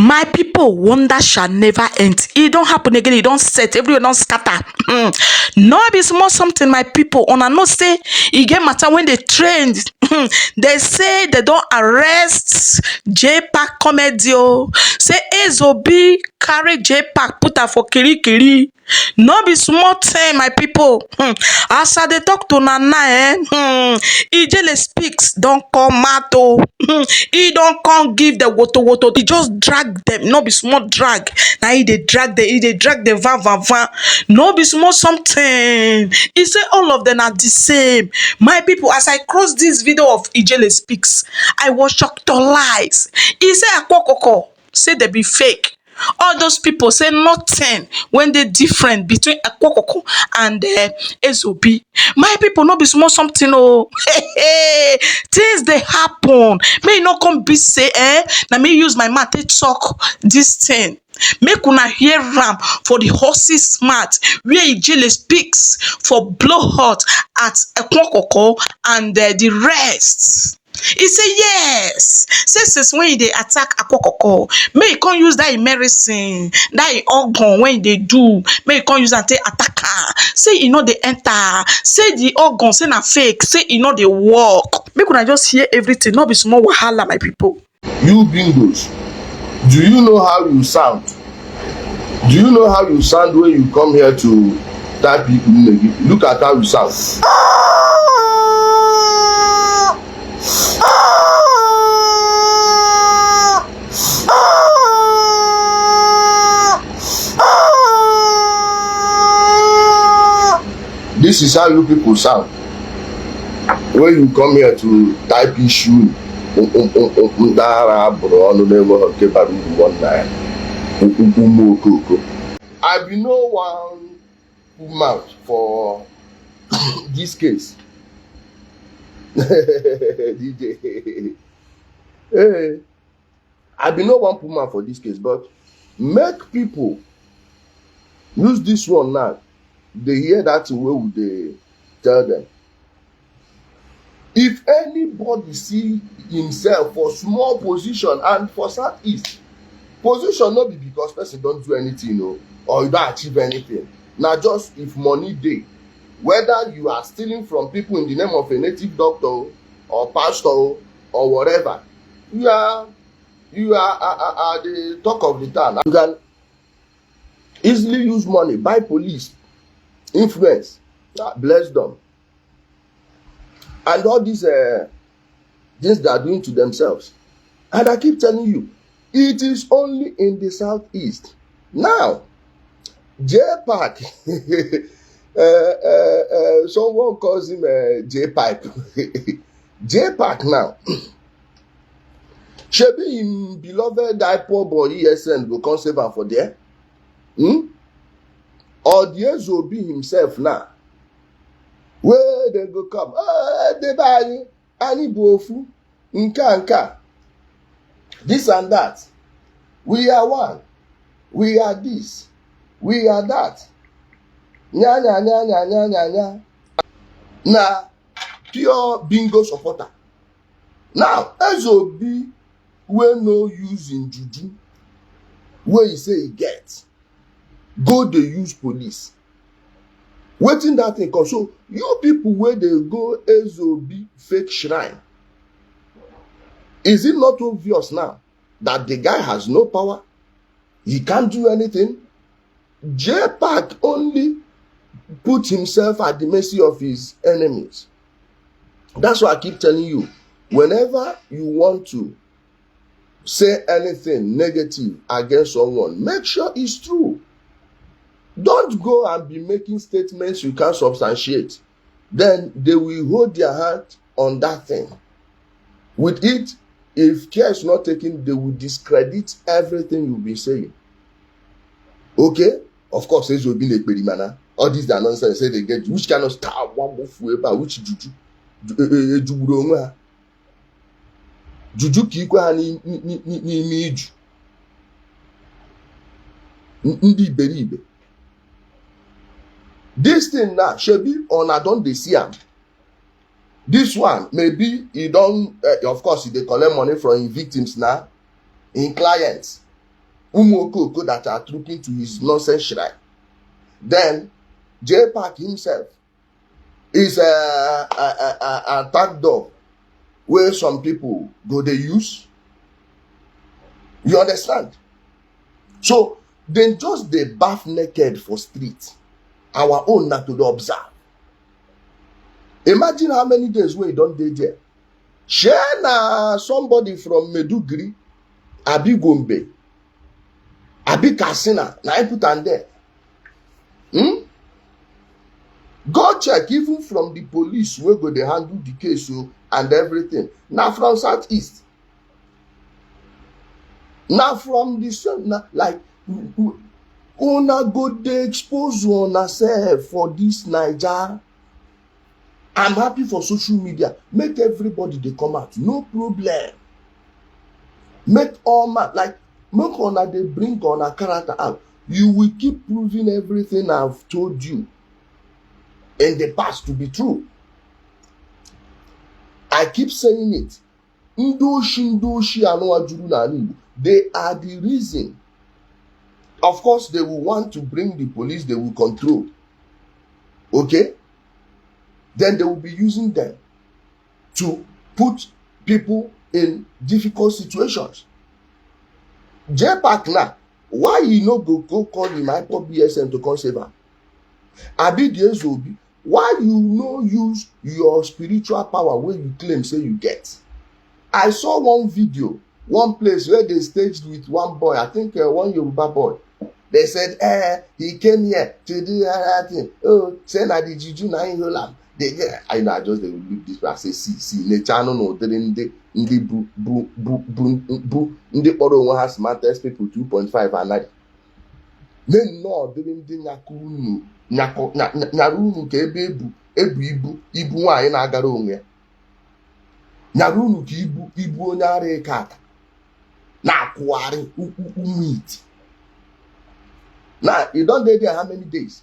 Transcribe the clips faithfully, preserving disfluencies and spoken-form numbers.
My people, wonder shall never end. E don happen again, e don set, everywhere don scatter. Hmm. No be small something, my people. Una know say e get matter wey dey trend. Hmm. They say they don arrest J Park comedy o. Say Ezobi carry J Park put am for kirikiri. No be small thing, my people. Hmm. As I dey talk to una now, eh, hmm, Ijele Speaks don come out o. Hmm. He don come give the woto woto. He just drag them. No be small drag. Now he dey drag them. He dey drag the van van van. No be small something. He say all of them are the same. My people, as I cross this video of Ijele Speaks, I was shocked to lies. He say Akokoko, say they be fake. All those people say nothing wey dey different between Akokoko and uh, Ezobi. My people, no be small something o. Things dey happen. May e no come be say, eh, na me use my mouth take talk this thing. Make una hear am for the horse's mouth, where Ijele Speaks for blow hot at Akokoko and uh, the rest. He say yes. Say since when he dey attack Akokoko, may he come use that medicine, that organ wey he dey do, may he come use am take attack her. Say e no dey enter. Say the organ, say na fake. Say e no dey work. Make una just hear everything. No be small wahala, my people. You bingos, do you know how you sound? Do you know how you sound when you come here to type Igbo? Look at how you sound. This is how you people sound when you come here to type issue. Ndị ara abụrụ ọnụ na-enweghị nke bara uru nwanna ya, ụmụ okoko. I be no one put mouth for this case. D J. Hey, I be no one put mouth for this case, but make people use this one now. They hear that thing wey we dey tell them. If anybody see himself for small position, and for southeast, position no be because person don do anything o, or you don achieve anything. Na just if money dey, whether you are stealing from people in the name of a native doctor o, or pastor o, or whatever, you are you are, are, are, are the talk of the town. You can easily use money buy police, influence, ah, bless them, and all these uh, things they are doing to themselves. And I keep telling you, it is only in the southeast. Now, J Park, uh, uh, uh, someone calls him uh, J Pipe. J Park now. Shebi him beloved die poor boy E S N go come save am for there? Hmm? Or the Ezobi himself now? Where they go come? Ah, they buy anyị bụ ofu, nke a, nke a, this and that. We are one. We are this. We are that. Nya, nya, nya, nya, nya, nya, nya. Na pure bingo supporter. Now, Ezobi wey no use him juju wey he say he get, go dey use police. Wetin that thing come? So you people wey dey go Ezobi fake shrine, is it not obvious now that the guy has no power? He can't do anything. J Park only put himself at the mercy of his enemies. That's why I keep telling you, whenever you want to say anything negative against someone, make sure it's true. Don't go and be making statements you can't substantiate. Then they will hold their hand on that thing. With it, if care is not taken, they will discredit everything you've been saying. Okay? Of course, Ezobi na-ekperi mana all these their nonsense say they get which kind of star one move forever, which juju. Ju- eh, eh, eh, jugburu onwe ha. Juju ka ikwe ha n'i- n'i- n'i- n'i- n'ime iju. N- ndị iberibe. This thing now, shebi una don dey see am. This one, maybe he don, eh, of course, he dey collect money from him victims now, him clients. Umu Okoko that are trooping to his nonsense shrine. Then J Park himself is a, a, a, a attack dog where some people go they use. You understand? So they just they bath naked for street. Our own not to observe. Imagine how many days we don't dey there. Share na somebody from Meduguri, Abi Gombe, Abi Katsina, na I put am there. Hmm? Go check even from the police wey go dey handle the case o and everything. Na from southeast. Na from the same, na like, una go dey expose una sef for this Naija. I'm happy for social media. Make everybody dey come out. No problem. Make all man, like, make una dey bring una character out. You will keep proving everything I've told you in the past to be true. I keep saying it. Ndị oshi, ndị oshi anụwa juru n'ala Igbo, they are the reason. Of course, they will want to bring the police, they will control. Okay? Then they will be using them to put people in difficult situations. J Park now, why you no go, go call him I P O B S M to come save am? Abi the Ezobi, why you no use your spiritual power wey you claim say you get? I saw one video, one place where they staged with one boy, I think uh, one Yoruba boy. They said, eh, he came here to do another thing. Oh, say na the juju na him hold am. They, they, I know, I just dey look this way. I say, see, see, nature no no dịrị ndị ndị bu bu bu bu bu ndị kpọrọ onwe ha smartest people two point five anaghị. Mee nnọọ dịrị ndị nyakọ unu, nyakọ nya- nya- nyara unu ka ebe ebu ebu ibu ibu nwaanyị na-agara onwe ya. Nyara unu ka ibu ibu onye ara eke aka na-akwụgharị ukwu ụmụ iti. Now, you don dey there how many days?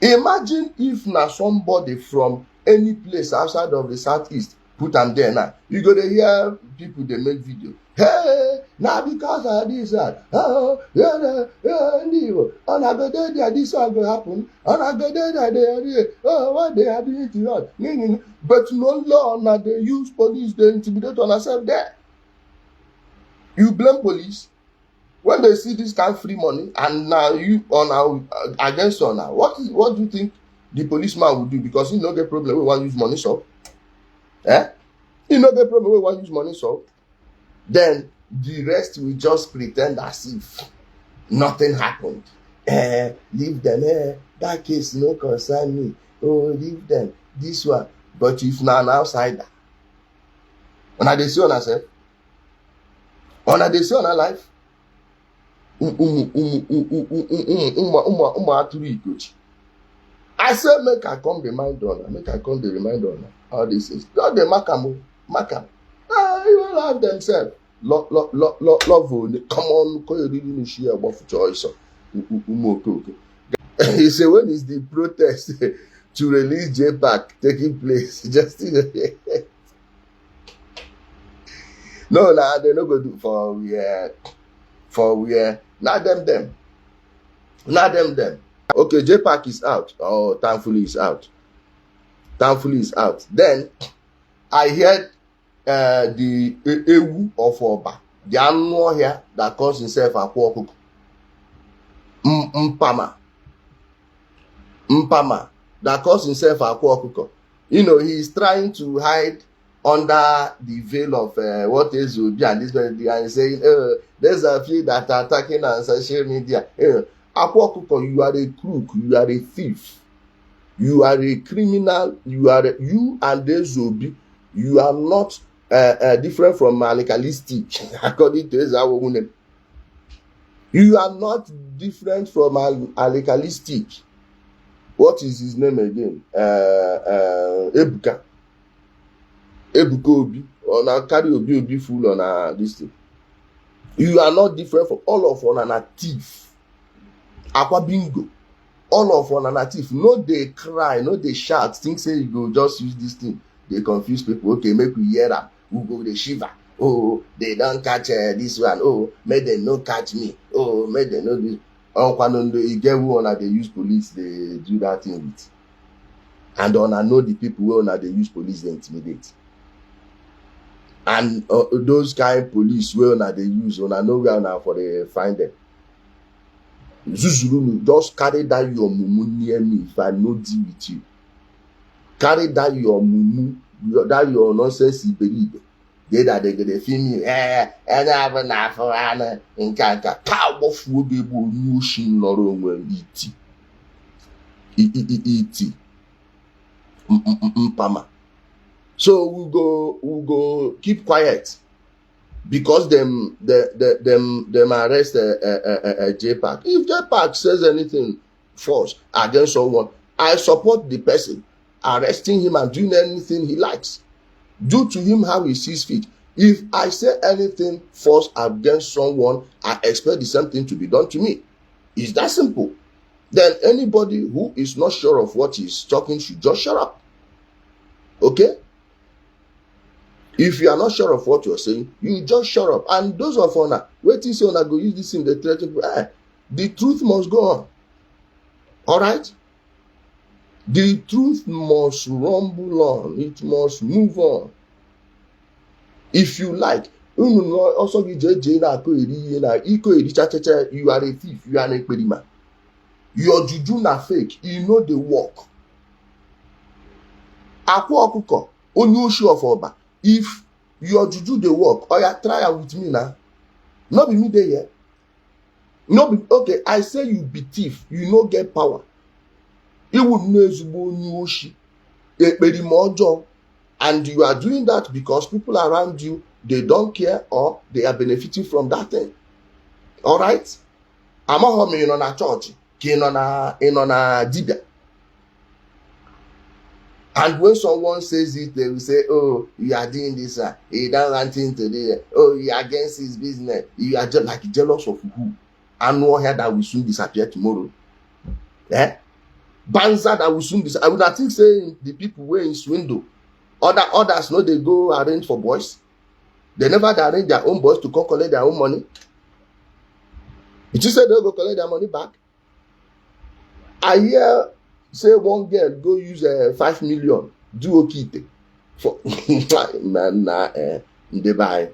Imagine if na somebody from any place outside of the southeast put am there now. You go dey hear people dey make video. Hey, na because of this, uh, uh, yeah, yeah, yeah, ndị Igbo, ọ na-agode there, this one go happen. Ọ na-agode there, they are here. Oh, what they are doing to us. Nye, nye, nye. But no law, na they use police, they intimidate on ourselves there. You blame police when they see this kind of free money, and now you on our against on now. What is what do you think the policeman will do? Because he no get problem. We want use money so, eh? He no get problem. We want use money so. Then the rest will just pretend as if nothing happened. Eh, leave them. Eh, that case no concern me. Oh, leave them. This one. But if na an outsider, una dey see una sef? Una dey see una life? Ụmụ ụmụ ụmụ ụmụ ụmụ ụmụ ụmụ atụrụ Igochi. I say make I come remind una, make I come dey remind una all these things. Just dey mark am o, mark am. Ah, you all have themselves. Lo lo lo lo love only. Come on, call your reading issue about for choice. Ụmụ Okoko. He say when is the protest to release J Park taking place? Just no, nah, they no go do for where, for where. Not them, them. Not them, them. Okay, J Park is out. Oh, thankfully is out. Thankfully is out. Then I heard uh, the e- Ewu of Oba, the anụ ọhịa that calls himself Akwa Ọkụkọ. M- Mpama. Mpama that calls himself Akwa Ọkụkọ. You know, he is trying to hide under the veil of uh, what is Obi and this very thing, and saying, uh, there's a few that are attacking on social media. Uh, Akwa Ọkụkọ, you are a crook, you are a thief, you are a criminal, you are a, you and Ezobi, you are not uh, uh, different from Alikalistic, according to Ezawo Wunem. You are not different from Al- Alikalistic. What is his name again? Uh, uh, Ebuka. Ebuka Obi. Or now carry Obi Obi full on uh, this thing. You are not different from all of una na thief. Akwa bingo. All of una na thief. No dey cry, no dey shout. Think say you go just use this thing. They confuse people. Okay, make we hear am. We go dey shiver. Oh, they don't catch uh, this one. Oh, make them no catch me. Oh, make them no do. Ọkwanụ ndị e get who una dey use police dey do that thing with. And una know the people wey una dey use police dey intimidate. And uh, those kind police wey una dey use, una know where una for dey find them. Zuzurunu, just carry that your mumu near me if I no deal with you. Carry that your mumu, your, that your nonsense iberibe. Dey that dey go dey film you. Eh, onye abụ na afọ anụ nka nka. Ka agbafuo gị bụ onye oshi nọrọ onwe iti. I- i- i- Iti. M- m- m- Mpama. So we go, we go keep quiet because them, the, the, them, them arrest uh, uh, uh, uh, J Park. If J Park says anything false against someone, I support the person arresting him and doing anything he likes. Do to him how he sees fit. If I say anything false against someone, I expect the same thing to be done to me. It's that simple. Then anybody who is not sure of what he's talking should just shut up. Okay? If you are not sure of what you're saying, you just shut up. And those of una, wait till say una go use this thing, the threaten people. Eh, the truth must go on. All right? The truth must rumble on. It must move on. If you like, unu no also be J J na ko eri ihe na iko eri cha cha cha, you are a thief, you are an ekperima. Your juju na fake, you know the work. Akwa ọkụkọ, onye oshi of Oba. If your juju dey work, oya try am with me na. No be me dey here. No be okay, I say you be thief, you no get power. Iwu nnọọ ezigbo onye oshi, ekperima ọjọọ, and you are doing that because people around you, they don't care or they are benefiting from that thing. All right? Amaghị m ị nọ na chọọchị ka ị nọ na ị nọ na dibịa. And when someone says it, they will say, "Oh, you are doing this, uh, you don't want him to do it. Oh, you are against his business. You are je- like jealous of who? Anụ ọhịa that will soon disappear tomorrow." Eh? Banza that will soon disappear. I would have think say the people wey in swindle, other others no dey go arrange for boys. They never dey arrange their own boys to come collect their own money. You think say they go collect their money back? I hear say one girl go use uh, five million do okite for na na uh, ndị be anyị.